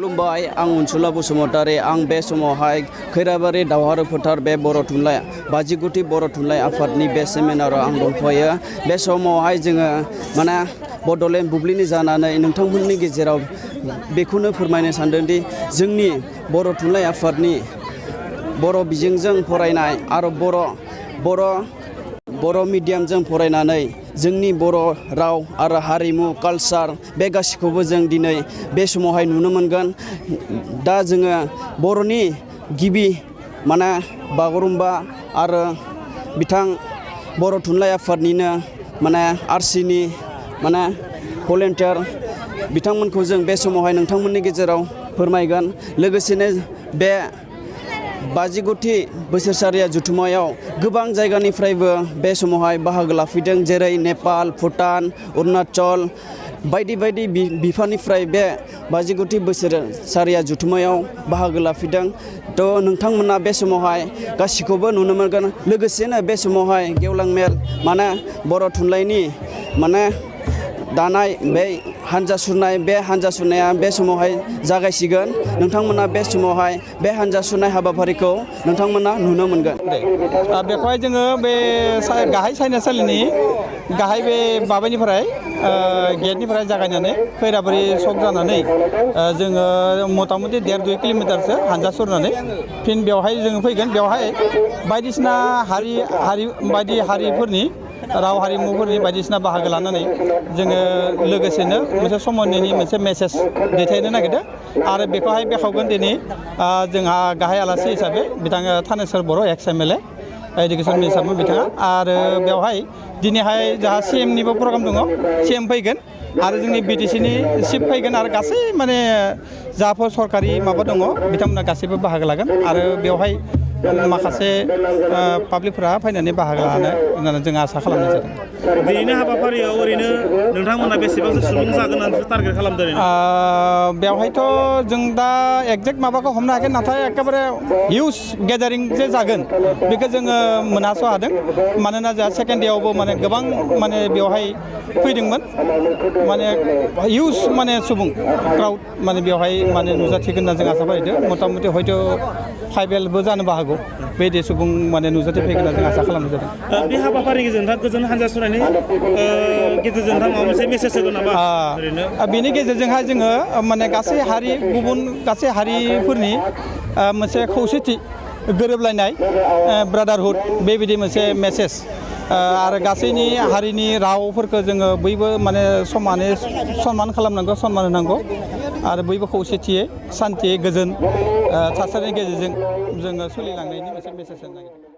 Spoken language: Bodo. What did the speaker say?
खुलुमबाय आं अनसुला बसुमतारी आं बे समावहाय खैराबारि दावहारु फोथार बे बर' थुनलाइ बाजिगुथि बर' थुनलाइ आफादनि बे सेमिनाराव आं दंफायो बे समावहाय जोङो माने बड'लेण्ड बुब्लिनि जानानै नोंथांमोननि गेजेराव बेखौनो फोरमायनो सानदोंदि जोंनि बर' थुनलाइ आफादनि बर' बिजोंजों फरायनाय आरो बर' मिडियामजों फरायनानै जोंनि बर' राव आरो हारिमु कालचार बे गासिखौबो जों दिनै बे समावहाय नुनो मोनगोन दा जोङो बर'नि गिबि माने बागुरुम्बा आरो बिथां बर' थुनलाइ आफादनिनो माने आरसिनि माने भलेन्टियार बिथांमोनखौ जों बे समावहाय नोंथांमोननि गेजेराव फोरमायगोन लोगोसेनो बे बाजिगुथि बोसोरसारिया जथुम्मायाव गोबां जायगानिफ्रायबो बे समावहाय बाहागो लाफैदों जेरै नेपाल भुटान अरुणाचल बायदि बायदि बिफाननिफ्राय बे बाजिगुथि बोसोरसारिया जथुम्मायाव बाहागो लाफैदों थ' नोंथांमोना बे समावहाय गासिखौबो नुनो मोनगोन लोगोसेनो बे समावहाय गेवलां मेल माने बर' थुनलाइनि माने दानाय बे हान्जा सुरनाया बे समावहाय जागायसिगोन नोंथांमोना बे समावहाय बे हान्जा सुरनाय हाबाफारिखौ नोंथांमोना नुनो मोनगोन बेखौहाय जोङो बे गाहाय सायनासालिनि गाहाय बे माबानिफ्राय गेटनिफ्राय जागायनानै खैराबारि सक जानानै जोङो मथा मथि 1.5-2 किल'मिटारसो हान्जा सुरनानै फिन बेवहाय जोङो फैगोन बेवहाय बायदिसिना हारिफोरनि राव हारिमुफोरनि बायदिसिना बाहागो लानानै जोङो लोगोसेनो मोनसे समन्वयनि मोनसे मेसेज दैथायनो नागिरदों आरो बेखौहाय बेखावगोन दिनै जोंहा गाहाय आलासि हिसाबै बिथाङा थानेस्वर बर' एक्स एमएलए एडुकेसन मिनिस्टारमोन बिथाङा आरो बेवहाय दिनैहाय जोंहा CMनिबो प्रग्राम दङ CM फैगोन आरो जोंनि BTCनि चिफ फैगोन आरो गासै माने जाफोर सरकारि माबा दङ बिथांमोना गासैबो बाहागो लागोन आरो बेवहाय माखासे पाब्लिकफोरा फैनानै बाहागो लानो होननानै जों आसा खालामनाय जादों दिनैनि हाबाफारियाव ओरैनो नोंथांमोना बेसेबांसो सुबुं जागोन होननानै टारगेट खालामदों बेवहायथ' जों दा एक्जेक्ट माबाखौ हमनो हायाखै नाथाय एकेबारे हिउज गेदारिं जे जागोन बेखौ जोङो मोनहास' हादों मानोना जोंहा सेकेन्ड डेआवबो माने गोबां माने बेवहाय फैदोंमोन माने हिउज माने सुबुं क्राउड माने बेवहाय माने नुजाथिगोन होनना जों आसा फारिदों मथा मथि हयथ' 5Lबो जानोबो हागौ बेबायदि सुबुं माने नुजाथिफैगोन होनना जों आसा खालामनाय जादों बे हाबाफारिनि गेजेरजों गोजोन हान्जा सुरनायनि गेजेरजों माबा मोनसे मेसेज होगोन नामा ओरैनो बेनि गेजेरजोंहाय जोङो माने गासै हारिफोरनि मोनसे खौसेथि गोरोबलायनाय ब्रादारहुड बेबायदि मोनसे मेसेज आरो गासैनि हारिनि रावफोरखौ जोङो बयबो माने समानै सनमान खालामनांगौ सनमान होनांगौ आरो बयबो खौसेथियै सान्थियै गोजोन थासारिनि गेजेरजों जोङो सोलिलांनायनि मोनसे मेसेज होनो नागिरदों